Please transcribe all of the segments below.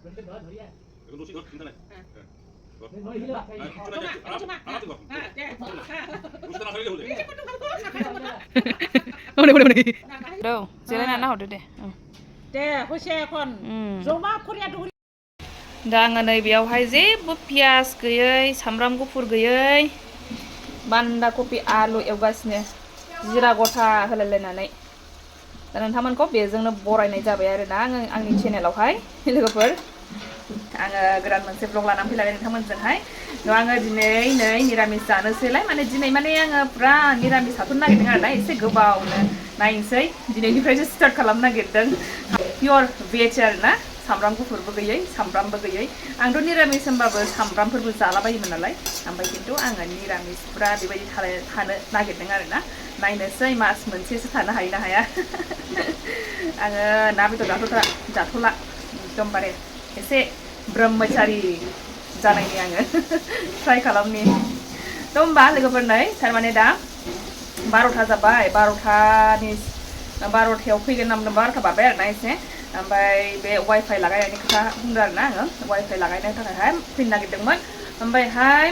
đâu जिरायना नाहरदो दे दे होसे खन जमा खरिया दु दा आङो नै बेयावहाय जेबो पियास गैयै सामब्राम गुफुर गैयै बान्दा कफि आलु एवगासिनो जिरा गथा होलायलायनानै दा नोंथांमोनखौ बेजोंनो बरायनाय जाबाय आरोना आङो आंनि चेनेलावहाय लोगोफोर आङो गोदान मोनसे ब्लग लानानै फैलायबाय नोंथांमोनजोंहाय थ' आङो दिनै नै निरामिस जानोसैलाय माने दिनै माने आङो पुरा निरामिस हाथ'नो नागिरदों आरोना एसे गोबावनो नायनोसै दिनैनिफ्रायसो स्टार्ट खालामनो नागिरदों पियर भेज आरोना सामब्राम गुफुरबो गैयै सामब्रामबो गैयै आंथ' निरामिस होनबाबो सामब्रामफोरबो जालाबायोमोन नालाय ओमफ्राय खिन्थु आङो निरामिस पुरा बेबायदि थानो नागिरदों आरोना नायनोसै मास मोनसेसो थानो हायो ना हाया आङो ना बेदर जाथ'ला एकदमबारे एसे ब्रह्मचारी जानायनि आङो ट्राइ खालामनि थ' होमबा लोगोफोर नै थारमाने दा 12था जाबाय 12थायाव फैगोन ना 12था बारबाय आरोना एसे ओमफ्राय बे वाइफाइ लागायनायनि खोथा बुंदों आरोना आङो वाइफाइ लागायनो थाखायहाय फैनो नागिरदोंमोन ओमफ्रायहाय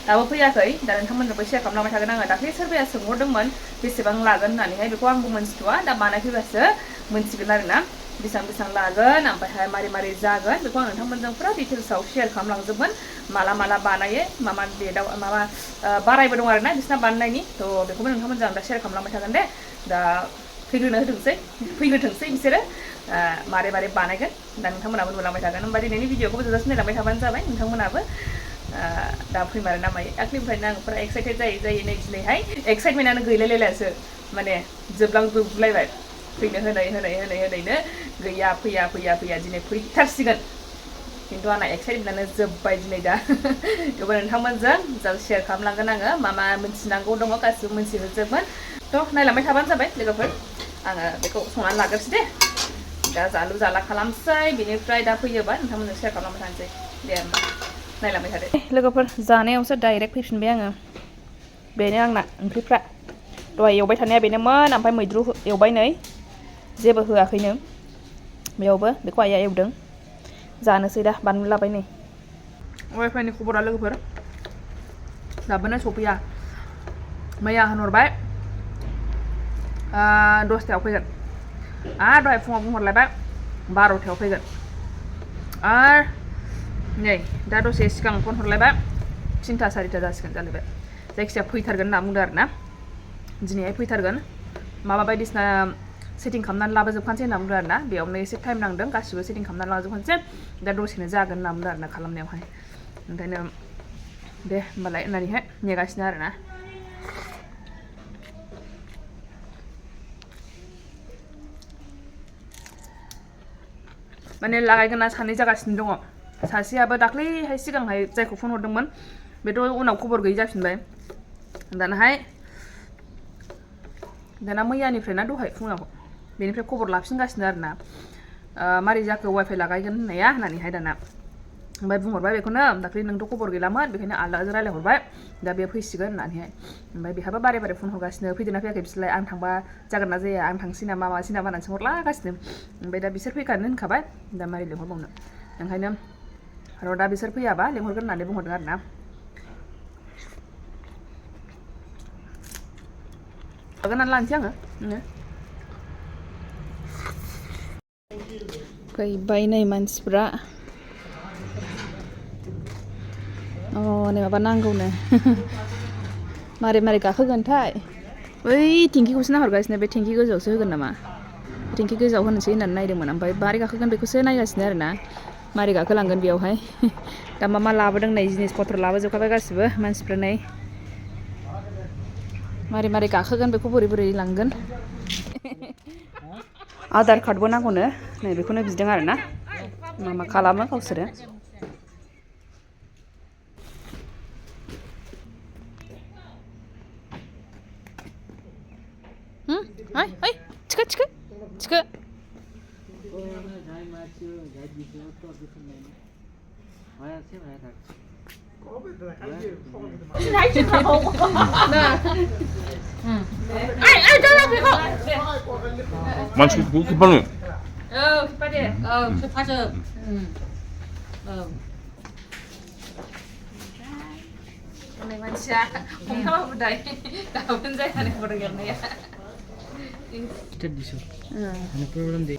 दाबो फैयाखै दा नोंथांमोननोबो शेयार खालामलांबाय थागोन आङो दाख्लै सोरबाया सोंहरदोंमोन बेसेबां लागोन होननानैहाय बेखौ आंबो मोनथिथ'वा दा बानायफैबासो मोनथिगोन आरोना बेसेबां लागोन ओमफ्रायहाय मारै जागोन बेखौ आं नोंथांमोनजों पुरा डिटेल्सआव शेयार खालामलांजोबगोन माला बानायो मा डेटआव माबा बारायबो दं आरोना बिसिना बानायनायनि थ' बेखौबो नोंथांमोनजों आं दा शेयार खालामलांबाय थागोन दे दा फैग्रोथोंसै बिसोरो मारै बानायगोन दा नोंथांमोनाबो नुलांबाय थागोन होमबा दिनैनि भिडिअखौबो जोबजासिम नायलांबाय थाबानो जाबाय नोंथांमोनाबो दा फैमारो ना मायो दाख्लैनिफ्रायनो आं पुरा एक्साइटेड जायै नै दिनैहाय एक्साइटमेन्टआनो गैलायलायलासो माने जोबलांजोबलायबाय फैनो होनायनो गैया फैया दिनै फैथारसिगोन खिन्थु आंना एक्साइटमेन्टआनो जोब्बाय दिनै दा थेवबो नोंथांमोनजों जा शेयार खालामलांगोन आङो मा मोनथिनांगौ दङ गासिबो मोनथिजोबगोन थ' नायलांबाय थाबानो जाबाय लोगोफोर आङो बेखौ संनानै लाग्रोसै दे दा जालु जाला खालामसै बेनिफ्राय दा फैयोबा नोंथांमोनजों शेयार खालामबाय थानोसै दे होमबा नायलांबाय थादो लोगोफोर जानायावसो डाइरेक्ट फैफिनबाय आङो बेनो आंना ओंख्रिफ्रा दहाय एवबाय थानाया बेनोमोन ओमफ्राय मैद्रु एवबाय नै जेबो होआखैनो बेयावबो बेखौ आइया एवदों जानोसै दा बानलु लाबाय नै वाइफाइनि खबरा लोगोफोर दाबोनो सफैया मैया होनहरबाय 10थायाव फैगोन आरो दहाय फुङाव बुंहरलायबाय 12थायाव फैगोन आरो नै दा दसे सिगां फन हरलायबाय 3ता 4ता जासिगोन जालायबाय जायखिजाया फैथारगोन होनना बुंदों आरोना दिनैहाय फैथारगोन माबा बायदिसिना सेटिं खालामनानै लाबोजोबखानोसै होनना बुंदों आरोना बेयावनो एसे टाइम नांदों गासिबो सेटिं खालामनानै लाबोजोबखानोसै दा दसेनो जागोन होनना बुंदों आरोना खालामनायावहाय ओंखायनो दे होमबालाय होननानैहाय नेगासिनो आरोना माने लागायगोना सानै जागासिनो दङ सासेयाबो दाख्लैहाय सिगांहाय जायखौ फन हरदोंमोन बेथ' उनाव खबर गैयै जाफिनबाय दाना मैयानिफ्राय ना दहाय फुङाव बेनिफ्राय खबर लाफिनगासिनो आरोना मारै जाखो वाइफाइ लागायगोन होननाया होननानैहाय दाना ओमफ्राय बुंहरबाय बेखौनो दाख्लै नोंथ' खबर गैलामोन बेखायनो आलादाजों रायलायहरबाय दा बे फैसिगोन होननानैहाय ओमफ्राय बेहाबो बारे फन हरगासिनो फैदोंना फैयाखै बिसोरलाय आं थांबा जागोन ना जाया आं थांसै नामा मासै नामा होननानै सोंहरलागासिनो ओमफ्राय दा बिसोर फैखानो होनखाबाय दा मारै लिंहरबावनो ओंखायनो र' दा बिसोर फैयाबा लिंहरगोन होननानै बुंहरदों आरोना लागायनानै लानोसै आङो फैबाय नै मानसिफ्रा नै माबा नांगौनो मारै गाखोगोनथाय बै टेंकिखौसो नाहरगासिनो बे टेंकि गोजौआवसो होगोन नामा टेंकि गोजौआव होनोसै होननानै नायदोंमोन ओमफ्राय मारै गाखोगोन बेखौसो नायगासिनो आरोना मारै गाखोलांगोन बेयावहाय दा मा लाबोदों नै जिनिस पत्र लाबोजोबखाबाय गासिबो मानसिफ्रा नै मारै गाखोगोन बेखौ बोरै लांगोन आधार कार्डबो नांगौनो नै बेखौनो बिदों आरोना मा खालामो गावसोरो थिखो Manchmal gut gebannen. खिफा दे खेबफाजोब नै मानसिया हमथाबाबो दाय गाबोन जायानो फट' खेबनाया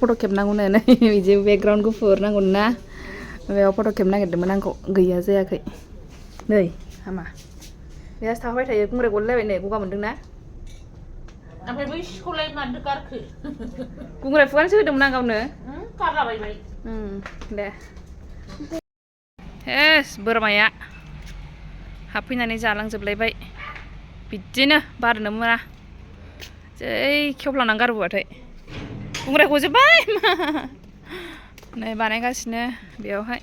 फट' खेबनांगौनो नै बिदि बेकग्राउन्ड गुफुर नांगौ ना बेयाव फट' खेबनो नागिरदोंमोन आंखौ गैया जायाखै नै हामा बेहासो थाफाबाय थायो गुंग्राय गलायलायबाय नै गगा मोनदोंना ओमफ्राय बै सिखौलाय मानो गारखो गुंग्राय फुगानोसो होदोंमोन आं गावनो गारलाबायबाय दे हेस बोरमाया हाबफैनानै जालांजोबलायबाय बिदिनो बारनो मोना जै खेवफ्लांनानै गारबोबाथाय गुंग्राय गजोब्बाय नै बानायगासिनो बेयावहाय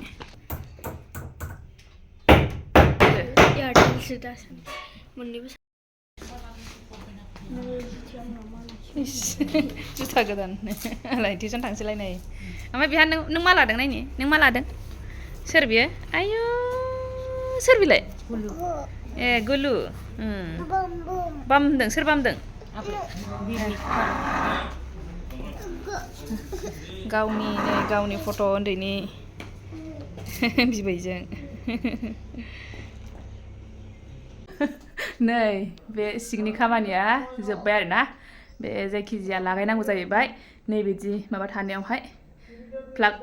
जुथा गोदान आलाय टिउसन थांसैलाय नै ओमफ्राय बेहा नों मा लादों नायनि नों मा लादों सोर बियो आयु सोर बिलाय ए गुलु बामदों सोर बामदों गावनि नै गावनि फट' उन्दैनि बिबैजों नै बे सिगनि खामानिया जोब्बाय आरोना बे जायखिजाया लागायनांगौ जाहैबाय नैबिदि माबा थानायावहाय प्लाग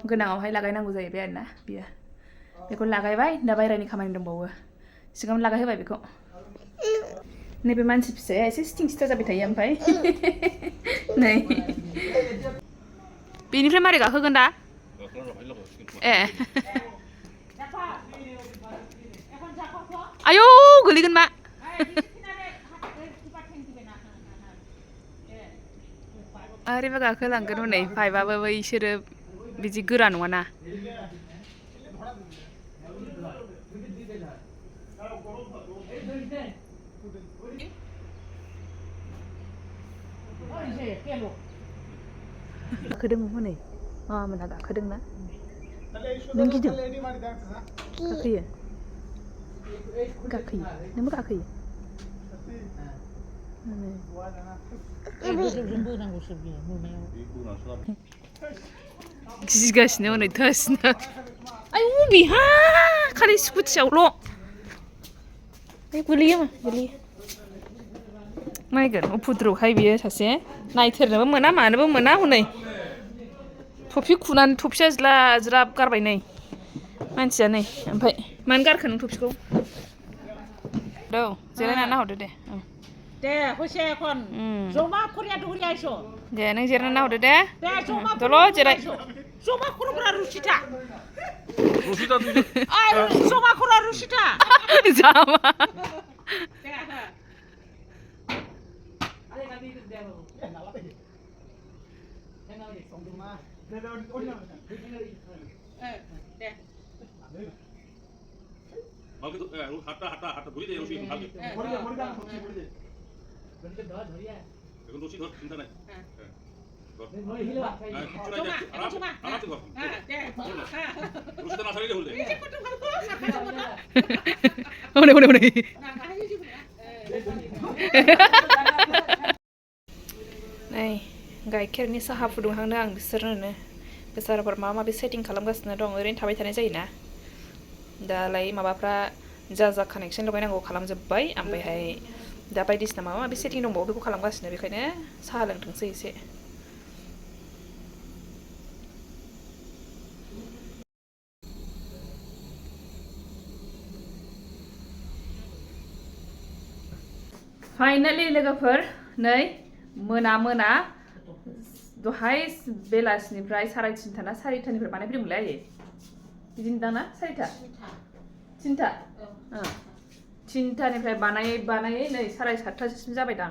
गोनाङावहाय लागायनांगौ जाहैबाय आरोना बियो बेखौ लागायबाय दा बायरानि खामानि दंबावो सिगाङावनो लागायहोबाय बेखौ नैबे मानसि फिसाया एसे सिथिं सिथा जाबाय थायो ओमफ्राय नै बेनिफ्राय मारै गाखोगोन दा ए आयौ गोलैगोन मा ओरैबा गाखोलांगोन हनै पाइपआबो बैसोरो बिदि गोरा नङाना गाखोदों हनै मामामोनहा गाखोदोंना नों गिदों गाखोयो गाखोयो नोंबो गाखोयो गिगासिनो हनै थोसनो आयु बेहा खालि स्कुटियावल' गोलैयो गोलैयो नायगोन उफुद्रुखाय बियो सासे नायथेरनोबो मोना मानोबो मोना हनै थफि खुनानै थफिया ज्ला ज्राब गारबाय नै मानसिया नै ओमफ्राय मानो गारखो नों थफिखौ औ जिरायनानै नाहरदो दे दे हसे এখন জমা করিয়া দৌড়ি আইছো दे नों जिरायनानै नाहरदो दे জমা दल' जिराय জমা করবরা রুচিটা আই জমা করা রুচিটা জামা হাতটা ধরে দে রশি ভালো এখন রশি ধর চিন্তা নাই नै गाइखेरनि साहा फुदुंहांदों आं बिसोरनो बेसाराफोर माबा माबि सेटिं खालामगासिनो दं ओरैनो थाबाय थानाय जायोना दालाय माबाफ्रा जा कानेक्सन लगायनांगौ खालामजोब्बाय ओमफ्रायहाय दा बायदिसिना माबा माबि सेटिं दंबावो बेखौ खालामगासिनो बेखायनो साहा लोंथोंसै एसे फाइनालि लोगोफोर नै मोना मोना दहाय बेलासिनिफ्राय 3:30 ना 4:30निफ्राय बानायफैदोंमोनलाय आयै बिदिनो दाना 4:30 थिनथा 3:00निफ्राय बानायै नै 7:30सिम जाबायदां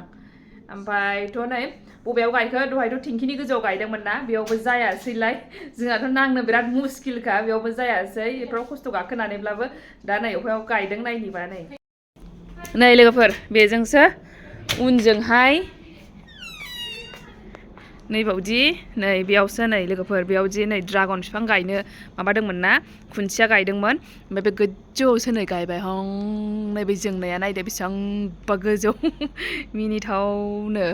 ओमफ्रायथ' नै बबेयाव गायखो दहायथ' टेंकिनि गोजौआव गायदोंमोन ना बेयावबो जायासैलाय जोंहाथ' नांनो बिराद मुस्किलखा बेयावबो जायासै एफोराव खस्थ' गाखोनानैब्लाबो दा नै अफायाव गायदों नायनिबा नै लोगोफोर बेजोंसो उनजोंहाय नैबावदि नै बेयावसो नै लोगोफोर बेयावदि नै ड्रागन बिफां गायनो माबादोंमोन ना खुन्थिया गायदोंमोन ओमफ्राय बे गोजौआवसो नै गायबाय हं नै बे जोंनाया नायदो बेसेबांबा गोजौ मिनिथावनो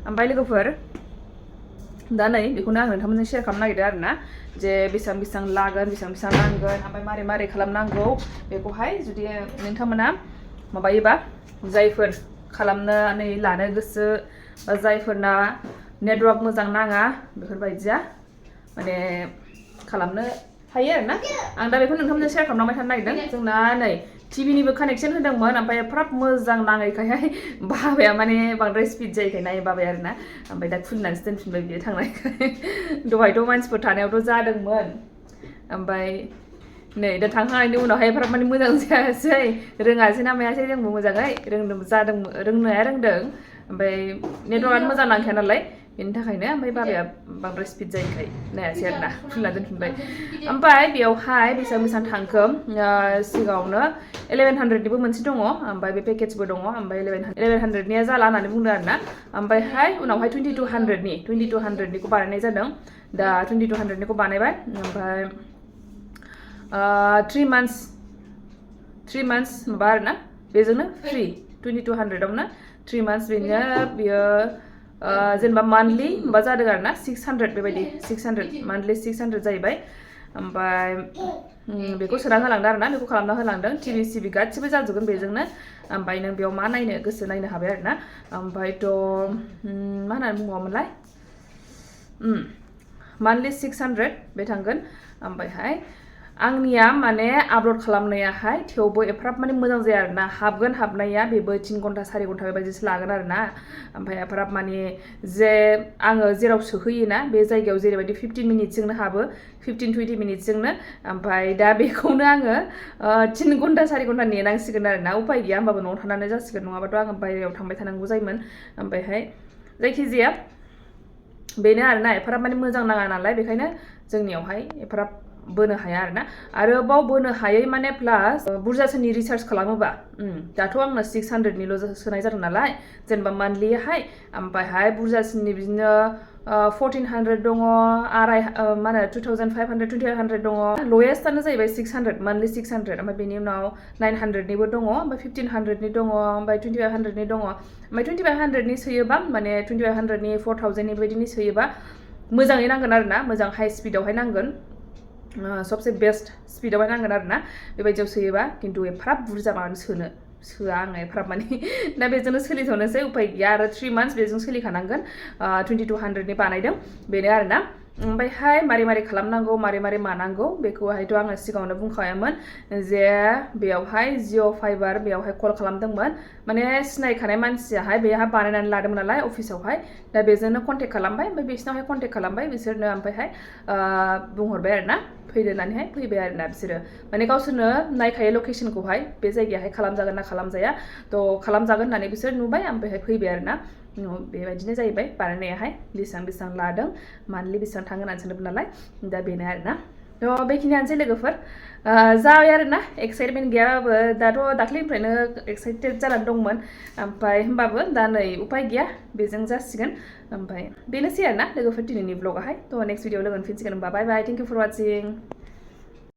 ओमफ्राय लोगोफोर दा नै बेखौनो आं नोंथांमोनजों शेयार खालामनो नागिरदों आरो ना जे बेसेबां लागोन बेसेबां नांगोन ओमफ्राय मारै खालामनांगौ बेखौहाय जुदि नोंथांमोना माबायोबा जायफोर खालामनानै लानो गोसो बा जायफोरना नेटवर्क मोजां नाङा बेफोरबायदिया माने खालामनो हायो आरो ना आं दा बेखौ नोंथांमोनजों शेयार खालामलांबाय थानो नागिरदों जोंना नै टिभिनिबो कानेक्सन होदोंमोन ओमफ्राय एफाराब मोजां नाङैखायहाय बाबाया माने बांद्राय स्पिड जायैखाय नायो बाबाया आरो ना ओमफ्राय दा खुलिनानैसो दोनफिनबाय बियो थांनायखाय दहायथ' मानसिफोर थानायावथ' जादोंमोन ओमफ्राय नै दा थांखांनायनि उनावहाय एफाराब माने मोजां जायासै रोङासै ना मायासै जोंबो मोजाङै रोंनाया रोंदों ओमफ्राय नेटवर्कआनो मोजां नांखाया नालाय बेनि थाखायनो ओमफ्राय बाबाया बांद्राय स्पिड जायैखाय नायासै आरो ना खुलिना दोनफिनबाय ओमफ्राय बेयावहाय बेसेबां थांखो सिगाङावनो 1100निबो मोनसे दङ ओमफ्राय बे पेकेजबो दङ ओमफ्राय 1100निया जाला होननानै बुंदों आरो ना ओमफ्रायहाय उनावहाय 2200निखौ बानायनाय जादों दा 2200निखौ बानायबाय ओमफ्राय 3 months माबा आरो ना बेजोंनो फ्रि 2200आवनो 3 months बियो जेनेबा मान्थलि माबा जादों आरो ना 600 बेबायदि 600 मान्थलि 600 जाहैबाय ओमफ्राय बेखौ सोना होलांदों आरो ना बेखौ खालामना होलांदों टिभि गासिबो जाजोबगोन बेजोंनो ओमफ्राय नों बेयाव मा नायनो गोसो नायनो हाबाय आरो ना ओमफ्रायथ' मा होननानै बुङोमोनलाय मान्थलि 600 बे थांगोन ओमफ्रायहाय आंनिया माने आपल'ड खालामनायाहाय थेवबो एफाराब माने मोजां जाया आरो ना हाबनाया बेबो 3 घन्टा 4 घन्टा बेबायदिसो लागोन आरो ना ओमफ्राय एफाराब माने जे आङो जेराव सोहैयोना बे जायगायाव जेरैबायदि 15 मिनिट्सजोंनो हाबो 15-20 मिनिट्सजोंनो ओमफ्राय दा बेखौनो आङो 3 घन्टा 4 घन्टा नेनांसिगोन आरो ना उपाय गैया होमबाबो न'आव थानानै जासिगोन नङाबाथ' आङो बायहेरायाव थांबाय थानांगौ जायोमोन ओमफ्रायहाय जायखिजाया बेनो आरो ना एफाराब माने मोजां नाङा नालाय बेखायनो जोंनियावहाय एफाराब बोनो हाया आरो ना आरोबाव बोनो हायै माने प्लास बुरजासोनि रिसार्च खालामोबा दाथ' आंनो 600निल' सोनाय जादों नालाय जेनेबा मान्थलिहाय ओमफ्रायहाय बुरजासिननि बिदिनो 1400 दङ मा होनो 2500 2500 दङ लवेस्टआनो जाहैबाय 600 मान्थलि 600 ओमफ्राय बेनि उनाव 900निबो दङ ओमफ्राय 1500नि दङ ओमफ्राय 2500नि दङ ओमफ्राय 2500नि सोयोबा माने 2500नि 4000नि बेबायदिनि सोयोबा मोजाङै नांगोन आरो ना मोजां हाइ स्पिडावहाय नांगोन सबसे बेस्ट स्पिडावहाय नांगोन आरो ना बेबायदियाव सोयोबा खिन्थु एफाराब बुरजा मानो सोआ आङो एफाराब माने दा बेजोंनो सोलिथ'नोसै उपाय गैया आरो 3 months बेजों सोलिखानांगोन 2200नि बानायदों बेनो आरो ना ओमफ्रायहाय मारै खालामनांगौ मारै मानांगौ बेखौहायथ' आङो सिगाङावनो बुंखायामोन जे बेयावहाय जिअ' फाइबार बेयावहाय कल खालामदोंमोन माने सिनायखानाय मानसियाहाय बेहा बानायनानै लादोंमोन नालाय अफिसावहाय दा बेजोंनो कन्टेक्ट खालामबाय ओमफ्राय बिसिनावहाय कन्टेक्ट खालामबाय बिसोरनो ओमफ्रायहाय बुंहरबाय आरो ना फैदो होननानैहाय फैबाय आरो ना बिसोरो माने गावसोरनो नायखायो लकेसनखौहाय बे जायगायाहाय खालामजागोन ना खालामजाया थ' खालामजागोन होननानै बिसोर नुबाय ओमफ्रायहाय फैबाय आरो ना बेबायदिनो जाहैबाय बानायनायाहाय बेसेबां लादों मान्थलि बेसेबां थांगोन होननानै सोंदोंमोन नालाय दा बेनो आरो ना थ' बेखिनियानोसै लोगोफोर जाबाय आरो ना एक्साइटमेन्ट गैयाबाबो दाथ' दाख्लैनिफ्रायनो एक्साइटेड जानानै दंमोन ओमफ्राय होमबाबो दा नै उपाय गैया बेजों जासिगोन ओमफ्राय बेनोसै आरो ना लोगोफोर दिनैनि ब्लगाहाय थ' नेक्स्ट भिडिअ लोगो मोनफिनसिगोन होमबा बाय बाय थेंक इउ फर वाचिं